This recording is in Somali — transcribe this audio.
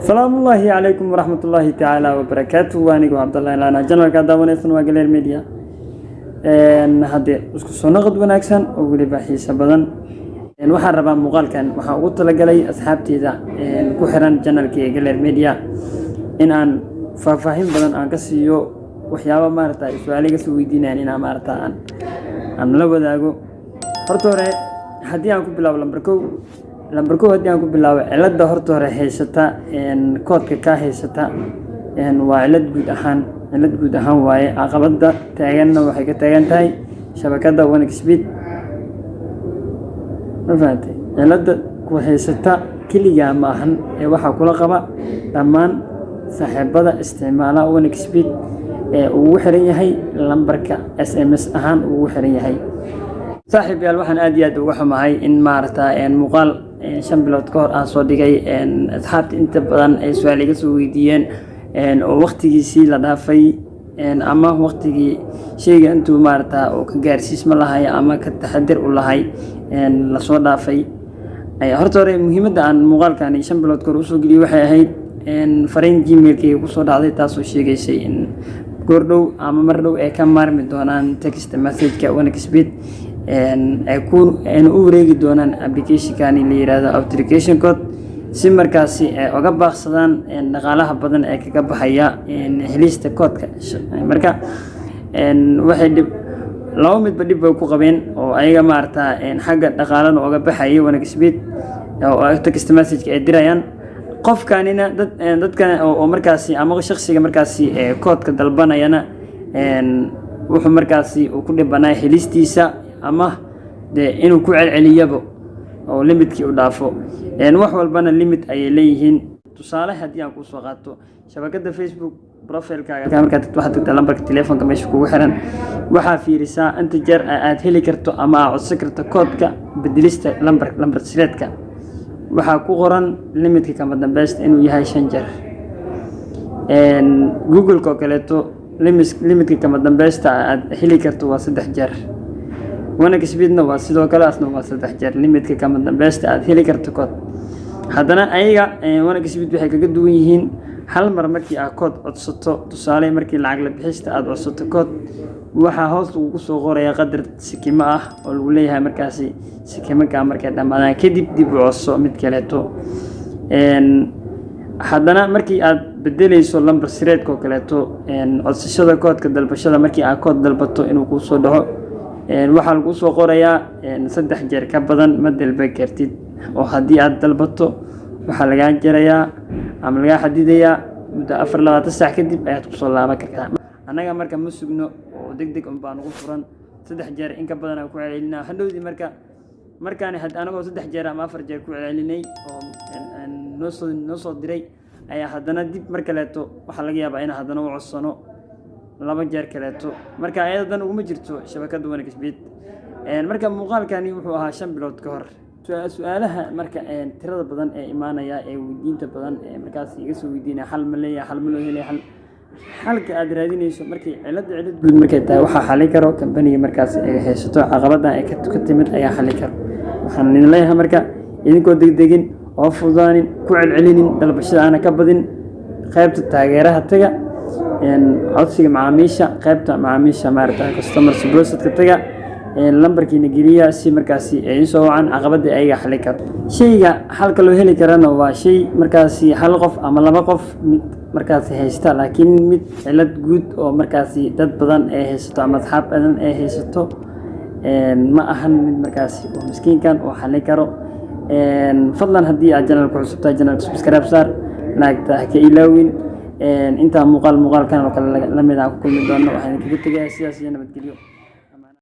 Salaamullaahi calaykum waraxmatullaahi tacaala wabarakaatu. Waa anigu Cabdallahi Laana, channelka daawanaysan waa Galeer Media. Haddee isku soo noqod wanaagsan oo weliba xiiso badan. Waxaan rabaa muuqaalkan waxaan ugu talagalay asxaabteyda ku xiran channelkii Galeer Media in aan faahfaahin badan aan ka siiyo waxyaaba maarata su-aalo iga soo weydiinayaan, inaan maarata aan la wadaago. Horta hore haddii aan ku bilaabo lambar 1, lambar 1 haddii aan ku bilaabo, cilada horta hore haysata koodka kaa haysata waa cilad guud ahaan, cilad guud ahaan waaye. Caqabada taaganna waxay ka taagan tahay shabakadda 1xBet. Ma fahantay? Cilada ku haysata keligaa ma ahan ee waxaa kula qaba dhammaan saaxiibada isticmaala 1xBet ee ugu xiran yahay lambarka SMS ahaan ugu xiran yahay. Saaxiib yaal, waxaan aad iyo aad uga xumahay in maarata muuqaal 5 bilood ka hor aan soo dhigay, asxaabta inta badan ay su-aal iga soo weydiiyeen oo waqtigiisii la dhaafay ama waqtigii sheyga intuu maarata oo ka gaarsiisma lahay ama ka taxadir u lahay lasoo dhaafay. Horta hore muhiimadda aan muuqaalkani 5 bilood kahor usoo geliyey waxay ahayd fariin Gmailkayga kusoo dhacday, taasoo sheegaysay in goordhow ama mar dhow ay ka maarmi doonaan text messageka 1xBet, ay ku ayna u wareegi doonaan applicationkani la yiraahdo authentication code, si markaasi ay uga baaqsadaan dhaqaalaha badan ee kaga baxaya helista koodka. Marka waxay dhib laba midba dhib bay ku qabeen oo ayaga maarata xagga dhaqaalana uga baxayay 1xBet oo text message ay dirayaan qofkanina dad dadkan oo markaasi ama shakhsiga markaasi koodka dalbanayana wuxuu markaasi uu ku dhibanaa helistiisa ama dee inuu ku celceliyaba oo limitkii u dhaafo. Wax walbana limit ayay leeyihiin. Tusaale haddii aan kusoo qaato, shabakada Facebook profilekaaga markaad tagto, waxaad tagtaa lambarka telefoonka meesha kugu xiran. Waxaa fiirisaa inta jeer aad heli karto ama aad codsan karto koodka bedelista lambar lambar sireedka. Waxaa ku qoran limitka kama dambeysta inuu yahay 5 jeer. Google-ka oo kaleeto limitka kama dambeysta aad heli karto waa 3 jeer. 1xBetna waa sidoo kale, asna waa 3 jeer limitka kama dambeysta aad heli karto kood. Haddana ayaga 1xBet waxay kaga duwan yihiin, hal mar markii aad kood codsato, tusaale markii lacag la bixista aad codsato kood, waxaa hoos lagugu soo qoraya qadar sikimo ah oo lagu leeyahay markaasi sikimakaa markay dhammaadaan kadib dib u codso mid kaleeto. Haddana markii aad bedeleyso lambar sireedka oo kaleeto, codsashada koodka dalbashada, markii aad kood dalbato inuu kuu soo dhaco, waxaa laguu soo qorayaa 3 jeer ka badan ma dalban kartid, oo haddii aad dalbato waxaa lagaa jarayaa ama lagaa xadidayaa muddo 24 saac kadib ayaad kusoo laaban kartaa. Annaga marka ma sugno oo deg deg unbaa nagu furan, 3 jeer in ka badan aan ku celcelinaa hadhowdii. Marka markaan anagoo 3 jeer ama 4 jeer ku celcelinay oo noosoo diray ayaa haddana dib mar kaleeto waxaa laga yaabaa inaan haddana u codsano 2 jeer kaleeto. Marka ayada dan uguma jirto shabakadda 1xBet. Marka muuqaalkani wuxuu ahaa 5 bilood ka hor. Su-aalaha marka tirada badan ee imaanaya ee weydiinta badan ee markaas iga soo weydiinaya, xal ma leeyahay, xal ma loo helaya? Xal, xalka aad raadinayso markay cilada cilad guud markay tahay, waxaa xali karo kambaniga markaas ay haysato caqabadan ay ka timid ayaa xali karo. Waxaan idin leeyahay marka, idinkoo degdegin oo fududaanin ku celcelinin dalbashada, aana ka badin, qaybta taageeraha taga, codsiga macaamiisha, qaybta macaamiisha maarata customer supportka taga, lambarkiina geliya si markaasi ay soo wacan, caqabada ayaga xali karo. Shayga xalka loo heli karana waa shay markaasi hal qof ama laba qof mid markaasi haysta, laakiin mid cilad guud oo markaasi dad badan ay haysato ama asxaab badan ay haysato ma ahan mid markaasi oo miskiinkan oo xali karo. Fadlan haddii aad channelka cusubtahay, channelka subscribe saar, like-ta ha ka ilaawin. Intaa muuqaal muuqaalkan oo kale lamid aan ku kulmi doono, waxaan idinkaga tegayaa sidaas iyo nabadgelyo.